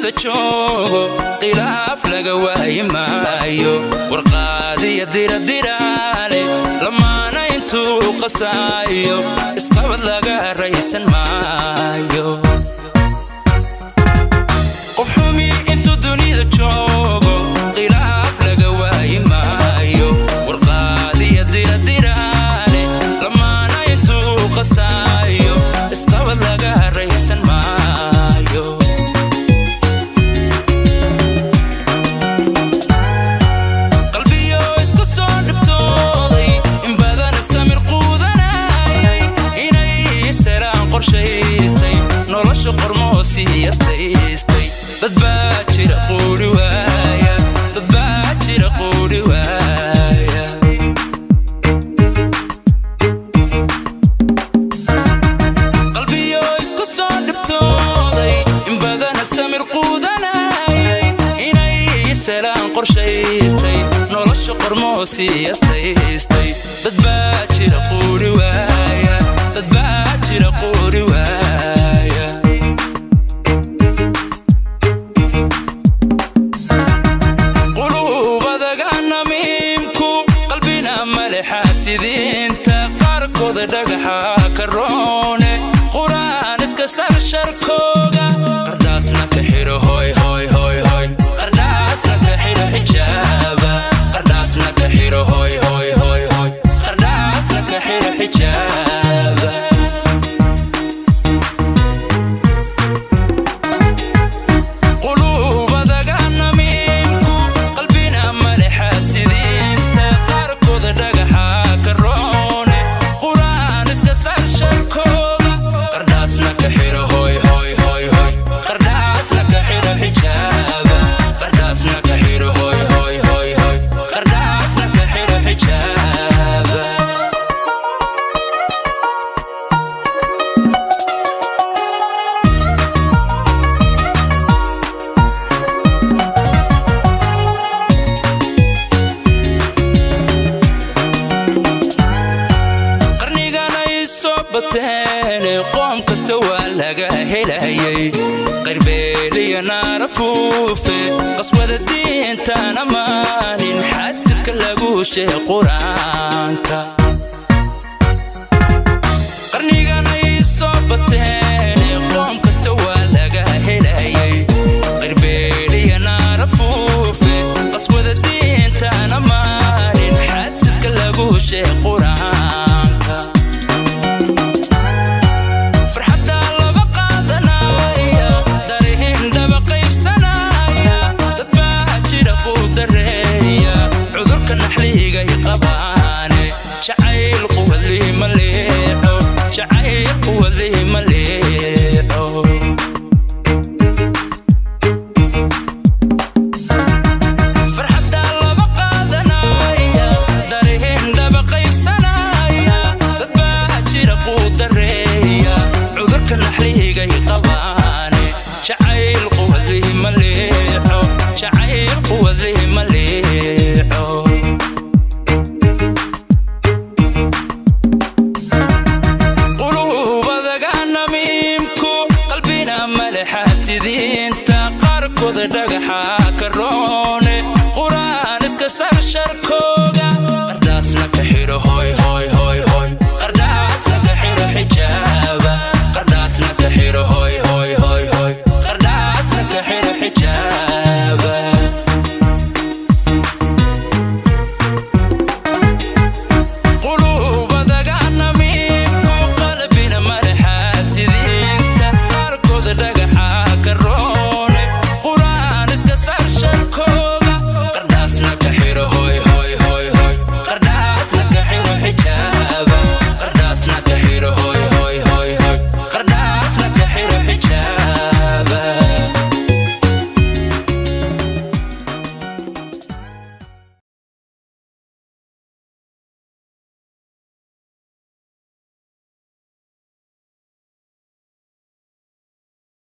Dunida joogo khilaaf laga waayi maayo, warqaadiya diradiraale lamaana intuu qasaayo isqabad laga raysan maayo. Qof xumi intuu dunida joogo khilaaf laga waayi maayo, warqaadiya diradiraale lamaana intuu qasaayo isqabad laga raysan maayo. Qalbiyo isku soo dhibtooday in badan samir quudanayay inay seraan qorshaystay nolosha qormoo siiyastaystay. Dad baa jira quuri waaya, dad baa jira quuri waaya. Qalbiyo isku soo dhibtooday in badana samir quudanayay inay selaan qorshaystay nolosha qormoo siiyastaystay. Dad baa jira quuri waaya, dad baa jira quuri waaya. Quluubadaga namiimku qalbina male xaasidiinta qaarkooda dhagaxa ka roone quraan iska sar sharkooga, qardhaasna ka xiro hoy hoy hoy hoy, qardhaasna ka xiro xijaaba, qardhaasna ka xiro hoy hoy hoy hoy, qardhaasna ka xiro xijaaba. Quluubadaga namiimku qalbina male xaasidiinta qaarkooda dhagaxa ka roone quraan iska sar sharkooga, qardhaasna ka xiro hoy hoy hoy hoy, qardhaasna ka xiro xijaaba, qardhaasna ka xiro hoy hoy hoy hoy, qardhaasna ka xiro xijaaba. Qarnigan ay soo bateen qoom kasta waa laga helayay qayrbeeliya naara fuufe qaswada diintaan ammaanin xaasidka lagu sheeg qur-aanka. Qarnigan ay soo bateen qoom kasta waa laga helayay qayrbeeliya naara fuufe qaswada diintaan ammaanin xaasidka lagu sheeg qur-aanka.